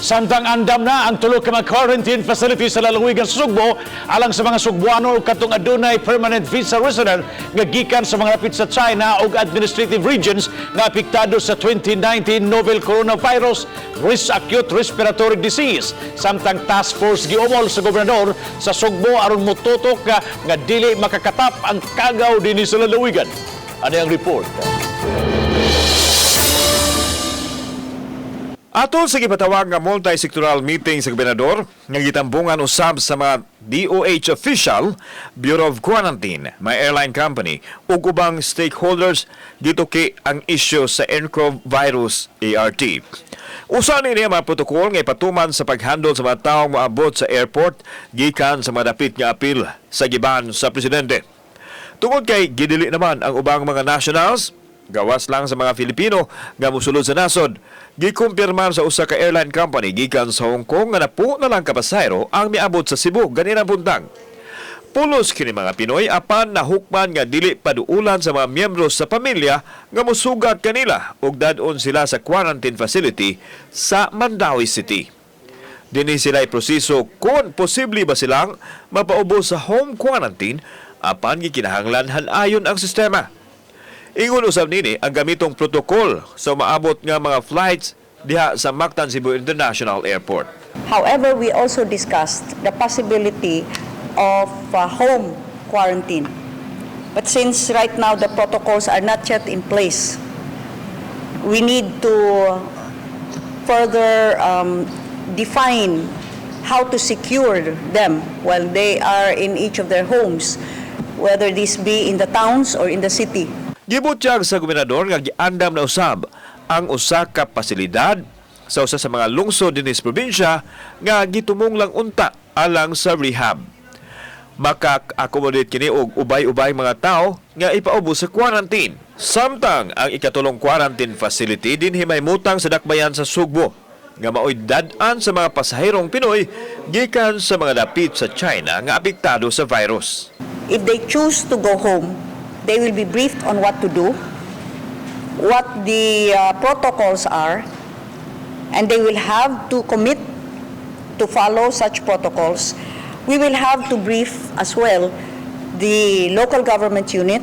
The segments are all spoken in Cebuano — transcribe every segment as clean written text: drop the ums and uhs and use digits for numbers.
Samtang andam na ang tulo ka mga quarantine facility sa lalawigan sa Sugbo alang sa mga Sugbuano ug katong adunay permanent visa resident nga gikan sa mga dapit sa China ug administrative regions nga apektado sa 2019 novel coronavirus risk acute respiratory disease. Samtang task force giumol sa gobernador sa Sugbo aron motutok ka nga dili makakatap ang kagaw dinhi sa lalawigan. Ano ang report? Atol sa gipatawag nga multi-sectoral meeting sa gobernador nga gitambungan usab sa mga DOH official, Bureau of Quarantine, may airline company ug ubang stakeholders, gituki ang isyu sa nCoV virus ART. Usa ni mga protokol nga ipatuman sa paghandle sa mga taong moabot sa airport gikan sa mga dapit nga apil sa giban sa presidente. Tungod kay gidili naman ang ubang mga nationals, gawas lang sa mga Filipino nga mosulod sa nasod, gikumpirmar sa usa ka airline company gikan sa Hong Kong nga napuo na lang ka pasahero ang miabot sa Cebu ganinang buntag. Pulos kini mga Pinoy apan nahukman nga dili paduulan sa mga miyembro sa pamilya nga mosugat kanila ug dad-on sila sa quarantine facility sa Mandaue City. Dinhi sila proseso kung posible ba silang mapaubos sa home quarantine apan gikinahanglan hanayon ang sistema. Ingon usab nini ang gamitong protokol sa maabot nga mga flights diha sa Mactan Cebu International Airport. However, we also discussed the possibility of home quarantine. But since right now the protocols are not yet in place, we need to further define how to secure them while they are in each of their homes, whether this be in the towns or in the city. Gibutyag sa gobernador nga giandam na usab ang usa ka pasilidad sa usa sa mga lungsod dinhi sa probinsya nga gitumong lang unta alang sa rehab. Maka-accommodate kini og ubay-ubay mga tao nga ipaubos sa quarantine. Samtang ang ikatulong quarantine facility dinhi may mutang sa dakbayan sa Sugbo nga maoy dad-an sa mga pasaherong Pinoy gikan sa mga dapit sa China nga apektado sa virus. If they choose to go home, they will be briefed on what to do, what the protocols are, and they will have to commit to follow such protocols. We will have to brief as well the local government unit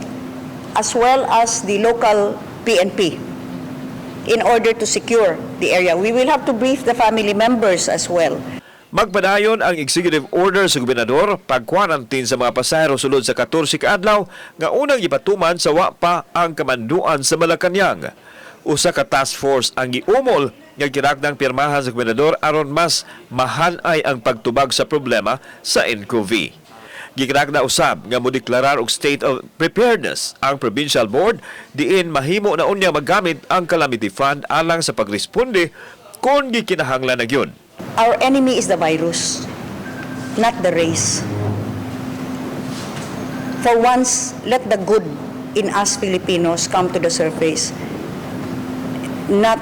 as well as the local PNP in order to secure the area. We will have to brief the family members as well. Magpadayon ang executive order sa gobernador pag-quarantine sa mga pasahero sulod sa 14 ka adlaw nga unang gipatuman sa wa pa ang kamanduan sa Malacañang. Usa ka task force ang giumol nga girakdang pirmahan sa gobernador aron mas mahanay ang pagtubag sa problema sa nCoV. Gikirakda usab nga modeklarar og state of preparedness ang provincial board diin mahimo na unya magamit ang calamity fund alang sa pagresponde kung gikinahanglan na gyud. Our enemy is the virus, not the race. For once, let the good in us Filipinos come to the surface, not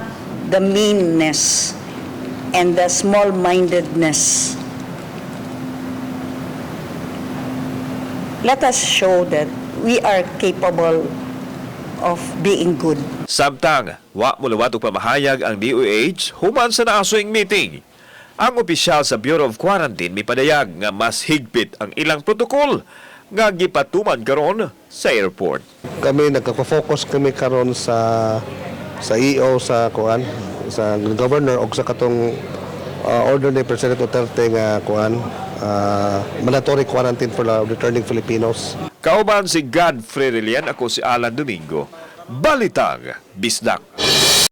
the meanness and the small-mindedness. Let us show that we are capable of being good. Samtang, wa moluwat og pamahayag ang DOH human sa naasoing meeting. Ang opisyal sa Bureau of Quarantine mipadayag nga mas higpit ang ilang protokol nga gipatuman karon sa airport. Kami nagka-focus kami karon sa EO, sa kuan, sa governor og sa katong order ni President Duterte nga kuan, mandatory quarantine for the returning Filipinos. Kauban si Godfrey Relian, ako si Alan Domingo. Balitang Bisdak.